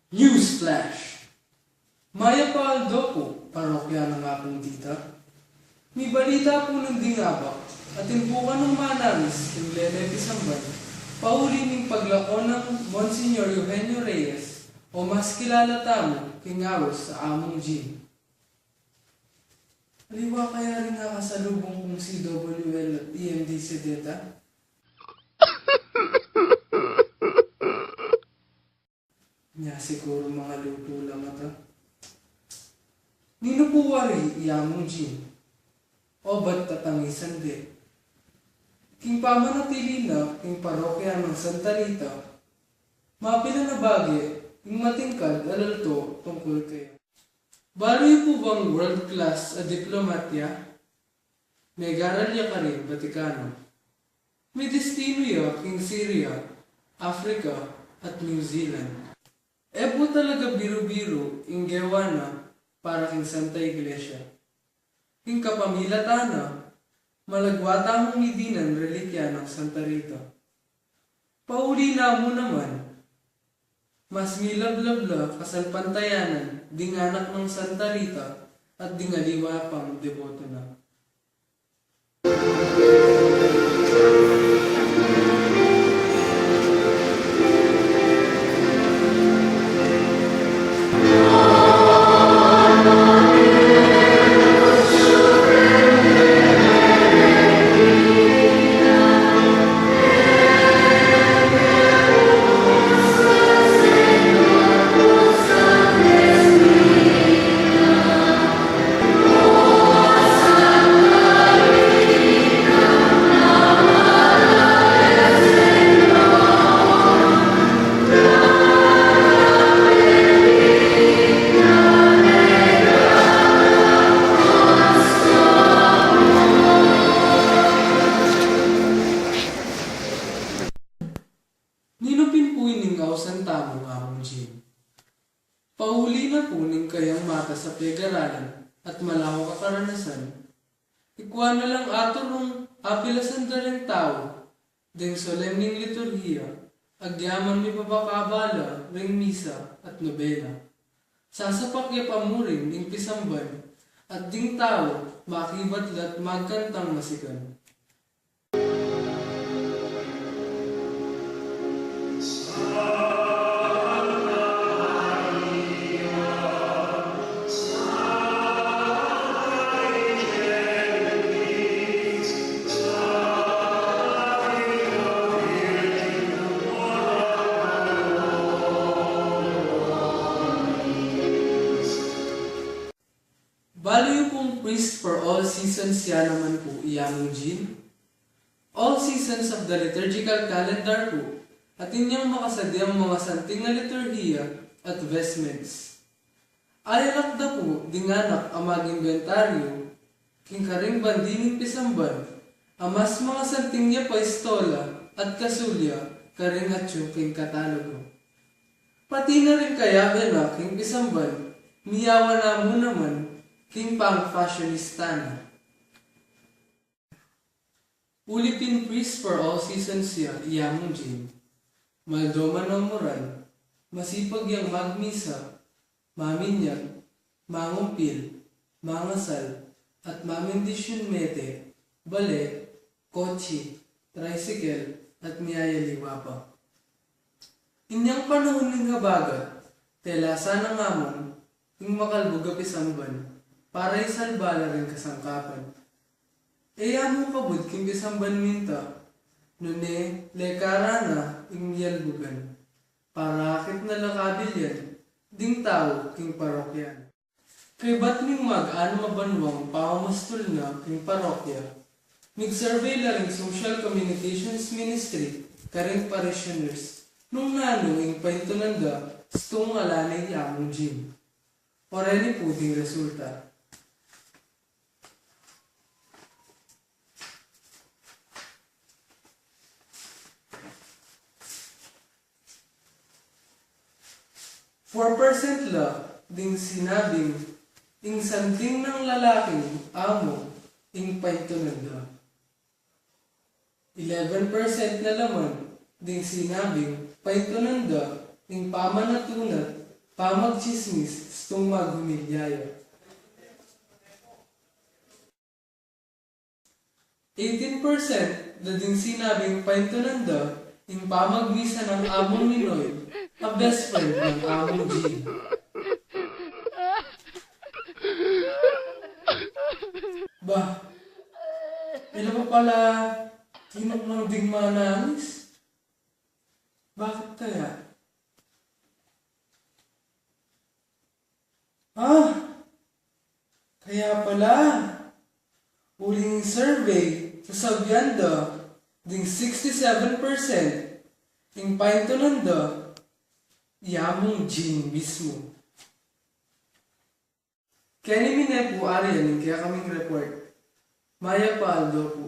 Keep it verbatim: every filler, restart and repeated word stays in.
Newsflash! Mayap a aldo pu, parokyanang Apung Tita. Mibalita pu nung ding abak, atin pu kanung manangis king lele pisamban, pauli ning paglako nang Monsignor Eugenio Reyes, o mas kilala tamu king awis a Among Jean. Aliwa kaya ring akasalubung kung C W L at E M D Sedeta? Nya siguru mangalutu la mata. Ninu pu wari i Among Jean? O ba't tatangisan de? King pamanatili na king parokya nang Santa Rita, mapilan a bage ing matingkad a lalto tungkul kaya. Balu yu pu bang world class a diplomat ya? Megaral ya karing Vaticano. Midistinu ya king Syria, Africa, at New Zealand. E pu talaga biru-biru ing gewa na para king Santa Iglesia. King kapamilatan na, malagwa tamung midinan relikya nang Santa Rita. Pauli na mu naman, mas milablab la kasalpantayanan ding anak nang Santa Rita at ding aliwa pang deboto na. Ninu pin pu ining ausan tamung Among Jean? Pauli na pu ning kayang matas a pegaralan at malawak a karanasan, ikwa na lang aturung apilasan da ring tau ding solemneng liturhiya, agyaman mipapakabala ring misa at nobena. Sasapak ya pa murin ing pisamban at ding tau makibat la't magkantang masikan. Balu yu pung Priest for All Seasons ya naman pu i Among Jean? All Seasons of the Liturgical Calendar pu, atin yang makasadyang mga santing a liturhiya at vestments. Ayalak da pu ding anak a mag-imbentaryu king karing bandi ning pisamban a mas makasanting ya pa istola at kasulya karing atyu king katalogo. Pati na ring kayabe na king pisamban, miyawan na mu naman king pang-fashionista na. Uli pin Priest for All Seasons ya i Among Jean. Maldo man o muran, masipag yang magmisa, maminyag, mangumpil, mangasal, at mamindisyun mete, bale, kotse, tricycle, at miyayaliwa pa. Inyang panaun ning habagat, tela sana ngan ing makalbug a pisamban, para isalba la ring kasangkapan. E ya mu kabud king pisamban minta, nune lekaran na ing miyalbugan, para akit na la kabilyan ding tau king parokya na. Kaybat ning mag-anum a banwang pamamastul na king parokya, mig-survey la ring Social Communications Ministry karing parishioners nung nanu ing paintunan da stung ala ne i Among Jean. O reni pu ding resulta. Four percent la ding sinabing ing santing nang lalaking Among ing paintunan da. Eleven percent na laman ding sinabing paintunan da ing pamanatunan pamagtsismis, istung maghumilya ya. Eighteen percent da ding sinabing paintunan da ing pamagmisa nang Among Ninoy, a best friend nang Among Jing. Ba, ila pa pala inuk nang ding manangis? Bakit kaya? Ah, kaya pala, uling survey, sasabian da ding sixty-seven percent ing paintunan da i Among Jing mismu. Keni mi ne pu ari ing kekaming report. Mayap a aldo pu.